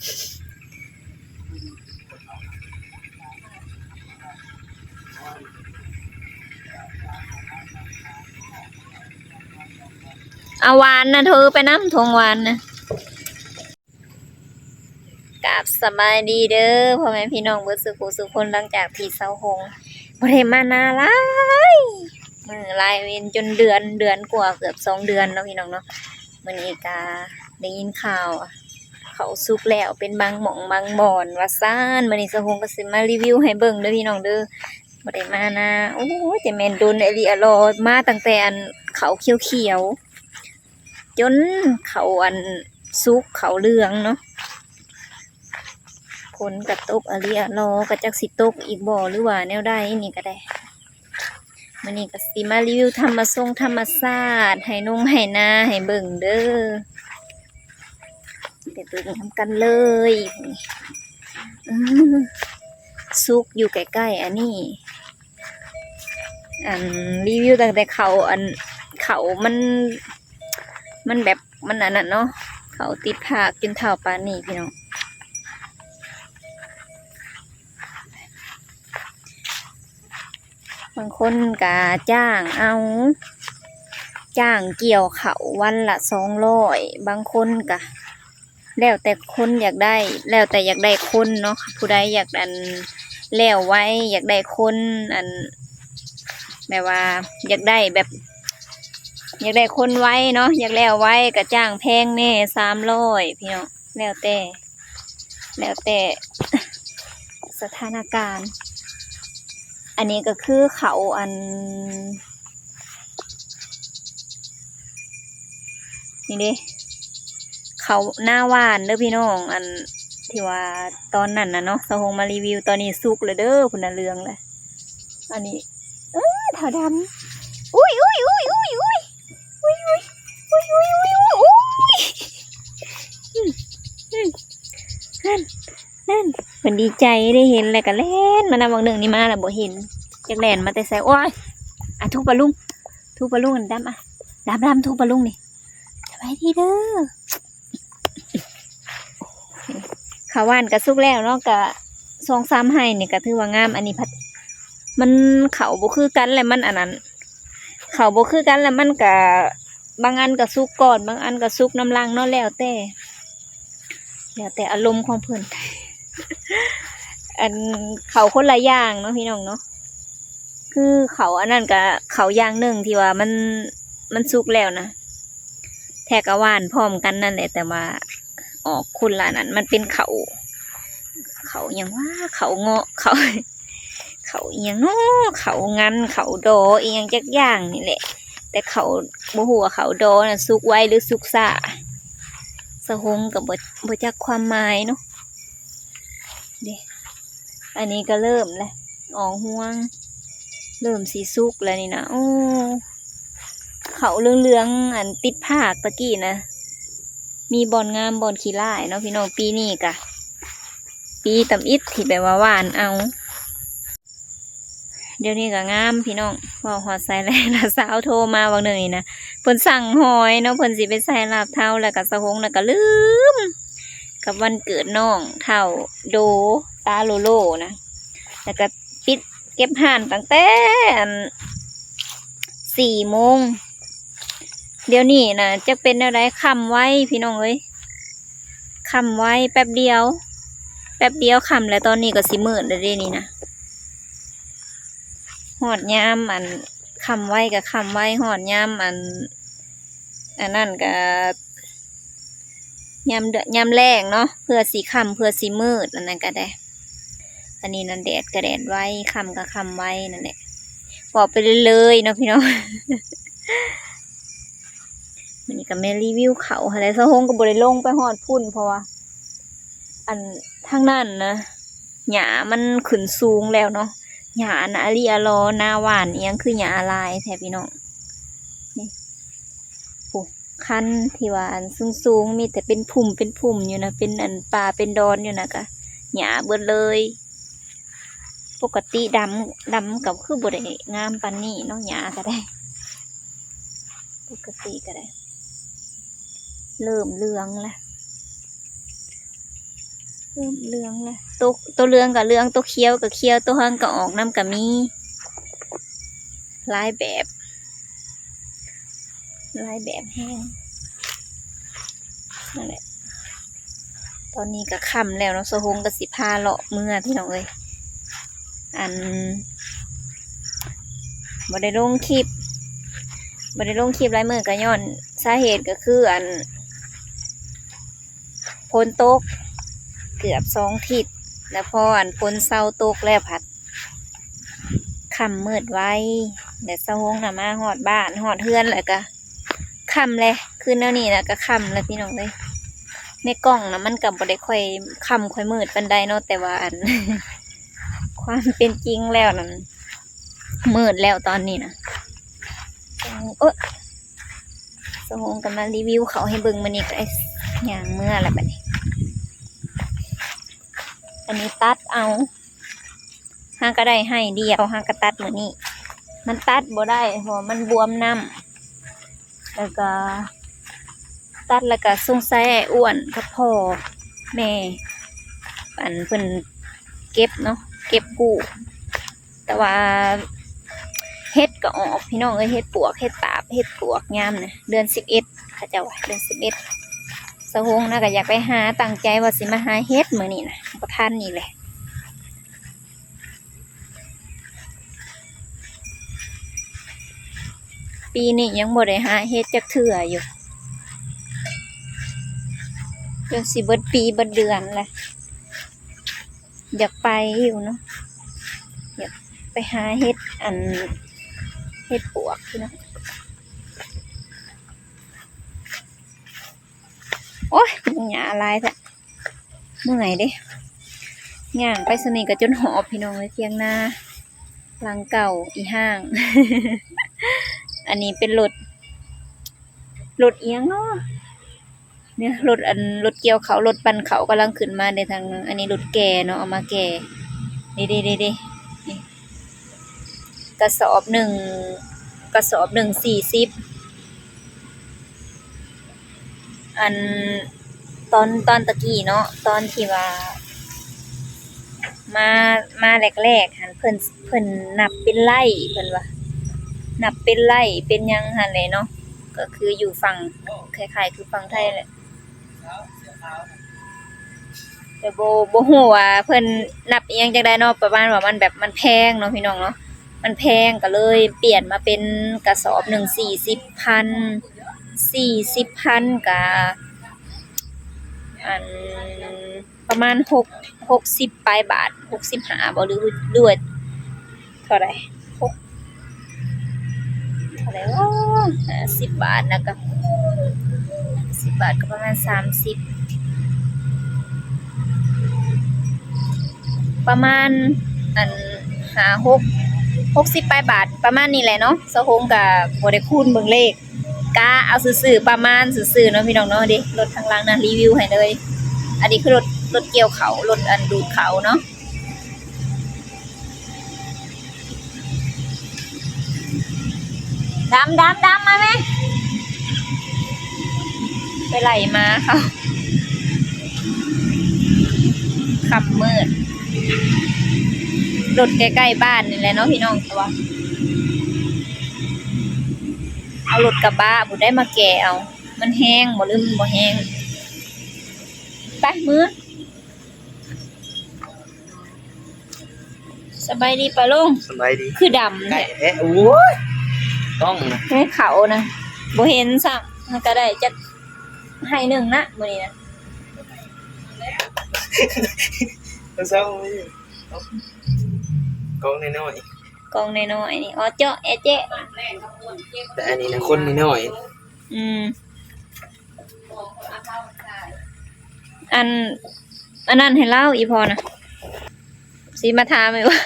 ເອົາຫວານນະ ຖືໄປນຳ ຖົງຫວານນະ. ກາບສະບາຍດີເດີພໍ່ແມ່ພີ່ນ້ອງເບິດສູ່ຜູ້ສູ່ຄົນ. ຫຼັງຈາກທີ່ສາວຫົງບໍ່ໄດ້ມານາຫຼາຍມື້ຫຼາຍເວັນ ຈົນເດືອນ ເດືອນກວ່າ ເກືອບສອງເດືອນເນາະພີ່ນ້ອງເນາະ. ມື້ນີ້ກະໄດ້ຍິນຂ່າວເຂົ້າສຸກແລ້ວເປັນບາງໝ່ອງບາງບ່ອນວ່າຊັ້ນ. ມື້ນີ້ສາວຫົງກໍຊິມາຣີວິວໃຫ້ເບິ່ງເດີພີ່ນ້ອງເດີ. ບໍ່ໄດ້ມານາ ໂອ້ຍ ຈະແມ່ນດົນອີ່ຫຼີອະຫຼໍ ມາຕັ້ງແຕ່ອັນເຂົ້າຂຽວໆ ຈົນເຂົ້າອັນສຸກເຂົ້າເຫຼືອງເນາະ. ຝົນກະຕົກອະລິອະຫຼໍ ກະຈັກຊິຕົກອີກບໍ່ ຫຼືວ່າແນວໃດນີ້ກະໄດ້. ມື້ນີ້ກະຊິມາຣີວິວທຳມະຊົງທຳມະຊາດ ໄຮ່ນົງໄຮ່ນາໃຫ້ເບິ່ງເດີ ໄປເບິ່ງນຳກັນເລີຍ. ອື ສຸກຢູ່ໃກ້ໆ ອັນນີ້ ອັນຣີວິວຕັ້ງແຕ່ເຂົ້າ ອັນເຂົ້າມັນ ມັນແບບ ມັນອັນນັ້ນເນາະ ເຂົ້າຕິດພາກຈົນເຖົ້າປານນີ້ພີ່ນ້ອງ. ບາງຄົນກະຈ້າງເອົາ ຈ້າງກ່ຽວເຂົ້າວັນລະສອງຮ້ອຍ ບາງຄົນກະ ແລ້ວແຕ່ຄົນຢາກໄດ້ ແລ້ວແຕ່ຢາກໄດ້ຄົນເນາະ. ຜູ້ໃດຢາກອັນແລ້ວໄວ ຢາກໄດ້ຄົນອັນ ແບບວ່າຢາກໄດ້ແບບ ຢາກໄດ້ຄົນໄວເນາະ ຢາກແລ້ວໄວ ກະຈ້າງແພງແດ່ ສາມຮ້ອຍ ພີ່ນ້ອງ ແລ້ວແຕ່ ແລ້ວແຕ່ສະຖານະການ. ອັນນີ້ກໍຄືເຂົາອັນ ນີ້ເດ້ ເຂົານາຫວ່ານເດີພີ່ນ້ອງ ອັນທີ່ວ່າຕອນນັ້ນນະເນາະ ສາວຫົງມາຣີວິວ. ຕອນນີ້ສຸກແລ້ວເດີ ພຸ້ນນະ ເຫຼືອງແລ້ວ. ອັນນີ້ ເອີ ເຖົ້າດຳ ອຸ້ຍ ອຸ້ຍ ອຸ້ຍ ອຸ້ຍ ອຸ້ຍ ອຸ້ຍ ອຸ້ຍ ອຸ້ຍ ອຸ້ຍ ອຸ້ຍ ອືມ ອືມ ນັ້ນ ນັ້ນ ເພິ່ນດີໃຈໄດ້ເຫັນແລ້ວກໍແລ່ນມານຳ. ຫວ່າງໜຶ່ງນີ້ມາແລ້ວບໍ່ເຫັນ ຈັກແລ່ນມາແຕ່ໃສ. ໂອ້ຍ ອະ ທຸບປະລຸງ ທຸບປະລຸງ ດຳ ອະ ດຳ ດຳ ທຸບປະລຸງນີ້. ສະບາຍດີເດີ. ເຂົ້າຫວ່ານກະສຸກແລ້ວເນາະ ກະສອງສາມໄຮ່ນີ້ກະຖືວ່າງາມ. ອັນນີ້ພັດ ມັນເຂົ້າບໍ່ຄືກັນ ແລ້ວມັນອັນນັ້ນ ເຂົ້າບໍ່ຄືກັນ ແລ້ວມັນກະ ບາງອັນກະສຸກກ່ອນ ບາງອັນກະສຸກນຳຫຼັງເນາະ ແລ້ວແຕ່ ແລ້ວແຕ່ອາລົມຂອງເພິ່ນ. ອັນ ເຂົ້າຄົນລະຢ່າງເນາະ ພີ່ນ້ອງເນາະ. ຄືເຂົ້າອັນນັ້ນກະເຂົ້າຢ່າງໜຶ່ງທີ່ວ່າມັນ ມັນສຸກແລ້ວນະ ແທ້ກະຫວ່ານພ້ອມກັນນັ້ນແຫຼະ ແຕ່ວ່າອອກຄົນລະນັ້ນ. ມັນເປັນເຂົ້າ ເຂົ້າຫຍັງຫວາ ເຂົ້າເງາະ ເຂົ້າ ເຂົ້າອີ່ຫຍັງເນາະ ເຂົ້າງັນ ເຂົ້າດໍ ອີ່ຫຍັງຈັກຢ່າງນີ້ແຫຼະ. ແຕ່ເຂົ້າ ບໍ່ຮູ້ວ່າເຂົ້າດໍນະສຸກໄວຫຼືສຸກຊ້າ ສາວຫົງກະບໍ່ ບໍ່ຈັກຄວາມໝາຍເນາະ. ເດ້ ອັນນີ້ກໍເລີ່ມແລ້ວ ອອກຮວງ ເລີ່ມຊິສຸກແລ້ວນີ້ນະ. ໂອ້ ເຂົ້າເຫຼືອງໆ ອັນຕິດພາກຕະກີ້ນະ ມີບ່ອນງາມບ່ອນຂີ້ລ້າຍເນາະພີ່ນ້ອງ. ປີນີ້ກະ ປີຕຳອິດທີ່ແບບວ່າຫວ່ານເອົາ. ດຽວນີ້ກໍງາມພີ່ນ້ອງ ເວົ້າຮອດໃສແລ້ວ ນ້າສາວໂທມາຫວ່າງໜຶ່ງນີ້ນະ ເພິ່ນສັ່ງຫອຍເນາະ ເພິ່ນຊິໄປໃສ່ລາບເທົາ ແລ້ວກໍສາວຫົງນະກໍລືມ ກັບວັນເກີດນ້ອງເຖົ້າໂດ ຕາໂລໂລນະ ແລ້ວກໍປິດເກັບຮ້ານຕັ້ງແຕ່ອັນສີ່ໂມງ. ດຽວນີ້ນະຈັກເປັນແນວໃດ ຄ່ຳໄວພີ່ນ້ອງເອີຍ ຄ່ຳໄວ ແປັບດຽວ ແປັບດຽວຄ່ຳແລ້ວ. ຕອນນີ້ກໍຊິມືດແລ້ວເດ້ນີ້ນະ ຮອດຍາມອັນ ຄ່ຳໄວກໍຄ່ຳໄວ ຮອດຍາມອັນ ອັນນັ້ນກໍ ຍາມ ຍາມແລງເນາະ ເພື່ອຊິຄ່ຳ ເພື່ອຊິມືດ ອັນນັ້ນກໍໄດ້. ອັນນີ້ນັ້ນແດດກໍແດດໄວ ຄ່ຳກໍຄ່ຳໄວນັ້ນແຫຼະ ເວົ້າໄປເລື້ອຍໆເນາະພີ່ນ້ອງ. ມື້ນີ້ກໍແມ່ນຣີວິວເຂົ້າຫັ້ນແຫຼະ ສາວຫົງກໍບໍ່ໄດ້ລົງໄປຮອດພຸ້ນ ເພາະວ່າ ອັນ ທາງນັ້ນນະ ຫຍ້າມັນຂຶ້ນສູງແລ້ວເນາະ ຫຍ້ານະ ອາລີອາລໍ ນາຫວ່ານອີ່ຫຍັງຄືຫຍ້າຫຼາຍແທ້ພີ່ນ້ອງ. ນີ້ ໂອ້ ຄັນທີ່ວ່າອັນສູງໆ ມີແຕ່ເປັນພຸ່ມເປັນພຸ່ມຢູ່ນະ ເປັນອັນປ່າເປັນດອນຢູ່ນະ ກະຫຍ້າເບິດເລີຍ. ປົກກະຕິດຳ ດຳກໍຄືບໍ່ໄດ້ງາມປານນີ້ເນາະ ຫຍ້າກໍໄດ້ ປົກກະຕິກໍໄດ້ ເລີ່ມເຫຼືອງແລ້ວ. ເລີ່ມເຫຼືອງແລ້ວ ໂຕ ໂຕເຫຼືອງກໍເຫຼືອງ ໂຕຂຽວກໍຂຽວ ໂຕຮັງກໍອອກນຳກໍມີ ຫຼາຍແບບ ຫຼາຍແບບແຮງ. ນັ້ນແຫຼະ ຕອນນີ້ກໍຄ່ຳແລ້ວເນາະ ສາວຫົງກໍຊິພາເລາະເມືອພີ່ນ້ອງເອີຍ. ອັນ ບໍ່ໄດ້ລົງຄລິບ ບໍ່ໄດ້ລົງຄລິບຫຼາຍມື້ ກໍຍ້ອນສາເຫດກໍຄື ອັນ ຝົນຕົກເກືອບສອງທິດ ແລ້ວພໍອັນຝົນເຊົາຕົກແລ້ວພັດຄ່ຳມືດໄວ ແລ້ວສາວຫົງນະມາຮອດບ້ານຮອດເຮືອນແລ້ວກະຄ່ຳແລ້ວ ຄືແນວນີ້ນະກະຄ່ຳແລ້ວພີ່ນ້ອງເອີຍ. ໃນກ້ອງນະມັນກະບໍ່ໄດ້ຄ່ອຍຄ່ຳຄ່ອຍມືດປານໃດເນາະ ແຕ່ວ່າອັນ ຄວາມເປັນຈິງແລ້ວນັ້ນ ມືດແລ້ວຕອນນີ້ນະ. ໂອ້ຍ ສາວຫົງກໍມາຣີວິວເຂົ້າໃຫ້ເບິ່ງ ມື້ນີ້ກໍໄດ້ຍ່າງເມືອແລ້ວບັດນີ້. ອັນນີ້ຕັດເອົາ ຫາກໍໄດ້ໄຮ່ດຽວ ຫາກໍຕັດມື້ນີ້ ມັນຕັດບໍ່ໄດ້ ເພາະວ່າມັນບວມນ້ຳ ແລ້ວກໍຕັດແລ້ວກໍສົງໄສອ້າຍອ້ວນກັບພໍ່ແມ່ ອັນ ເພິ່ນເກັບເນາະ ເກັບກູ້. ແຕ່ວ່າເຫັດກໍອອກພີ່ນ້ອງເອີຍ ເຫັດປວກ ເຫັດຕາບ ເຫັດປວກຍາມນະ ເດືອນສິບເອັດ ເຂົາເຈົ້າວ່າເດືອນສິບເອັດ. ສາວຫົງນະກໍຢາກໄປຫາ ຕັ້ງໃຈວ່າຊິມາຫາເຫັດມື້ນີ້ນະ ບໍ່ທັນນີ້ແຫຼະ. ປີນີ້ຍັງບໍ່ໄດ້ຫາເຫັດຈັກເທື່ອຢູ່ ຈົນຊິເບິດປີເບິດເດືອນແລ້ວ. ຢາກໄປຢູ່ເນາະ ຢາກໄປຫາເຫັດ ອັນ ເຫັດປວກພີ່ນ້ອງ. ໂອ້ຍ ຫຍ້າຫຼາຍແທ້ ເມື່ອຍເດ້ ຍ່າງໄປສ່ຳນີ້ກໍຈົນຫອບພີ່ນ້ອງເອີຍ. ຖຽງນາຫຼັງເກົ່າອີ່ຫ້າງ ອັນນີ້ເປັນລົດ ລົດອີ່ຫຍັງເນາະ ນີ້ ລົດ ອັນ ລົດກ່ຽວເຂົ້າ ລົດປັ່ນເຂົ້າກຳລັງຂຶ້ນມາເດ້ທາງ ອັນນີ້ລົດແກ່ເນາະ ເອົາມາແກ່ ເດ້ໆໆໆ ນີ້ ກະສອບໜຶ່ງ ກະສອບໜຶ່ງສີ່ສິບ. ອັນ ຕອນ ຕອນຕະກີ້ເນາະ ຕອນທີ່ວ່າມາ ມາແລກໆຫັ້ນ ເພິ່ນ ເພິ່ນນັບເປັນໄລ່ ເພິ່ນວ່າ ນັບເປັນໄລ່ເປັນຫຍັງຫັ້ນແຫຼະເນາະ ກໍຄືຢູ່ຝັ່ງ ຄ້າຍໆຄືຝັ່ງໄທແຫຼະ. ແຕ່ບໍ່ ບໍ່ຮູ້ວ່າເພິ່ນນັບອີ່ຫຍັງຈັ່ງໃດເນາະ ປະມານວ່າມັນແບບມັນແພງເນາະພີ່ນ້ອງເນາະ ມັນແພງ ກໍເລີຍປ່ຽນມາເປັນກະສອບໜຶ່ງສີ່ສິບພັນ ສີ່ສິບພັນ ກະ ອັນ ປະມານຫົກ ຫົກສິບປາຍບາດ ຫົກສິບຫ້າບໍ ຫຼື ຫຼືວ່າເທົ່າໃດ ຫົກ ເທົ່າໃດວະ ຫ້າສິບບາດນະ ກໍຫ້າສິບບາດກໍປະມານສາມສິບ ປະມານ ອັນ ຫ້າ ຫົກ ຫົກສິບປາຍບາດ ປະມານນີ້ແຫຼະເນາະ. ສາວຫົງກໍບໍ່ໄດ້ຄູນເບິ່ງເລກ ກະເອົາຊື່ໆ ປະມານຊື່ໆເນາະ ພີ່ນ້ອງເນາະ. ເດ້ ລົດທາງຫຼັງນະ ຣີວິວໃຫ້ເລີຍ. ອັນນີ້ຄືລົດ ລົດກ່ຽວເຂົ້າ ລົດອັນດູດເຂົ້າເນາະ. ດຳ ດຳ ດຳ ມາແມ່ ໄປໄລ່ໝາເຂົາ ຄ່ຳມືດ. ລົດໃກ້ໆບ້ານນີ້ແຫຼະເນາະ ພີ່ນ້ອງ ແຕ່ວ່າ ເອົາລົດກະບະຜູ້ໃດມາແກ່ເອົາ ມັນແຮງບໍ່ ຫຼືມັນບໍ່ແຮງ. ໄປ ເມືອ. ສະບາຍດີປ້າລຸງ. ສະບາຍດີ. ຄືດຳແທ້ ແທ້. ໂອ້ຍ ກ້ອງນະ ໃນເຂົານະ ບໍ່ເຫັນຊ້ຳ. ມັນກໍໄດ້ຈັກໄຮ່ໜຶ່ງນະ ມື້ນີ້ນະ. ເອົາຊ້ຳ ກ້ອງນ້ອຍໆ ກ້ອງນ້ອຍໆນີ້ ອໍເຈາະແອເຈະ. ແຕ່ອັນນີ້ນະ ຄົນນ້ອຍໆ. ອືມ. ອັນ ອັນນັ້ນໃຫ້ລາວ ອີ່ພໍ່ນະ ຊິມາຖາມຢູ່ ວ່າ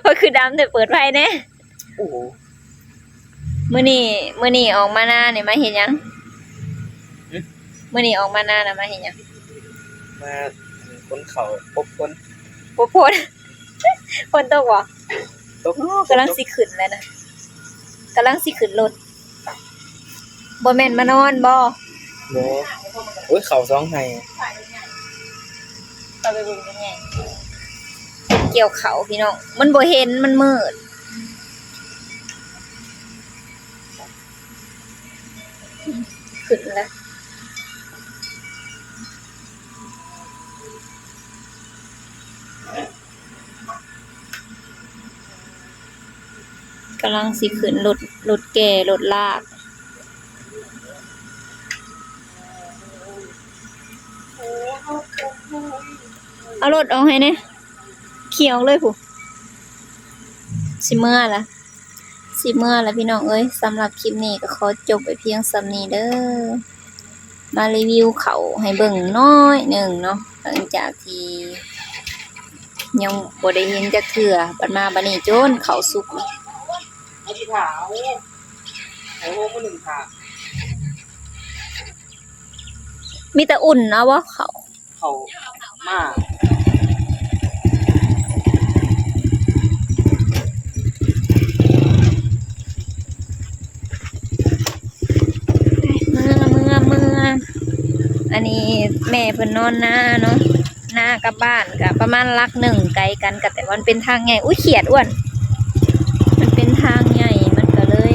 ວ່າຄືດຳແທ້ ເປີດໄຟແດ່. ໂອ້ໂຫ ມື້ນີ້ ມື້ນີ້ອອກມານານີ້ມາເຮັດຫຍັງ? ຫຶ? ມື້ນີ້ອອກມານານະມາເຮັດຫຍັງ? ມາຂົນເຂົ້າ ປົບຝົນ ປົບຝົນ. ຝົນຕົກບໍ່? ຕົກ. ໂອ້ ກຳລັງຊິຂຶ້ນແລ້ວນະ ກຳລັງຊິຂຶ້ນລົດ. ບໍ່ແມ່ນມານອນບໍ່? ບໍ່. ໂອ້ຍ ເຂົ້າສອງໄຮ່. ກ່ຽວເຂົ້າພີ່ນ້ອງ ມັນບໍ່ເຫັນ ມັນມືດ. ຂຶ້ນແລ້ວ ກຳລັງຊິຂຶ້ນລົດ ລົດແກ່ ລົດລາກ. ເອົາລົດອອກໃຫ້ແດ່ ຂີ່ອອກເລີຍພຸ້ນ. ຊິເມືອລະ ຊິເມືອລະພີ່ນ້ອງເອີຍ. ສຳລັບຄລິບນີ້ກໍຂໍຈົບໄວ້ພຽງສ່ຳນີ້ເດີ ມາຣີວິວເຂົ້າໃຫ້ເບິ່ງໜ້ອຍໜຶ່ງເນາະ ຫຼັງຈາກທີ່ຍັງບໍ່ໄດ້ເຫັນຈັກເທື່ອ ບັດມາບັດນີ້ຈົນເຂົ້າສຸກແລ້ວ. ເອົາທີ່ຖ້າ ເອົາ ເອົາໂລມາໜຶ່ງຖ້າ ມີແຕ່ອຸ່ນເອົາບໍ່ເຂົ້າ? ເຂົ້າມາ ເມືອ ເມືອ ເມືອ. ອັນນີ້ແມ່ເພິ່ນນອນນາເນາະ ນາກັບບ້ານກະປະມານຫຼັກໜຶ່ງ ໄກກັນກະ ແຕ່ວ່າມັນເປັນທາງໃຫຍ່. ອຸ້ຍ ຂຽດອ້ວນ ມັນເປັນທາງໃຫຍ່ ມັນກະເລີຍ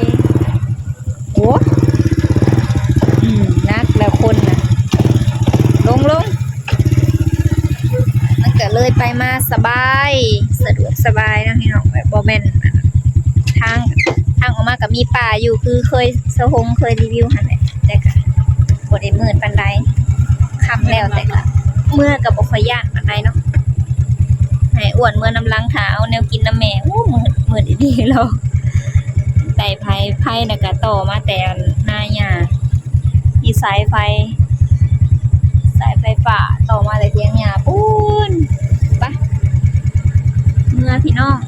ໂອ້ ອືມ ໜັກແລ້ວຄົນນະ ລົງ ລົງ. ມັນກະເລີຍໄປມາສະບາຍ ສະດວກສະບາຍເນາະພີ່ນ້ອງ ແບບບໍ່ແມ່ນ ທາງ ທາງອອກມາກະມີປ່າຢູ່ ຄືເຄີຍ ສາວຫົງເຄີຍຣີວິວຫັ້ນແຫຼະ ແຕ່ກະບໍ່ໄດ້ມືດປານໃດ ຄ່ຳແລ້ວ ແຕ່ກະເມືອກະບໍ່ຄ່ອຍຢ້ານປານໃດເນາະ. ໃຫ້ອ້ວນເມືອນຳຫຼັງຖ້າເອົາແນວກິນນຳແມ່. ໂອ້ ມືດ ມືດອີ່ຫຼີເນາະ. ໄດ້ໄຟ ໄຟນະກະຕໍ່ມາແຕ່ນາຍ່າ ມີສາຍໄຟ ສາຍໄຟຟ້າຕໍ່ມາແຕ່ຖຽງຫຍ້າພຸ້ນ. ໄປ ເມືອພີ່ນ້ອງ.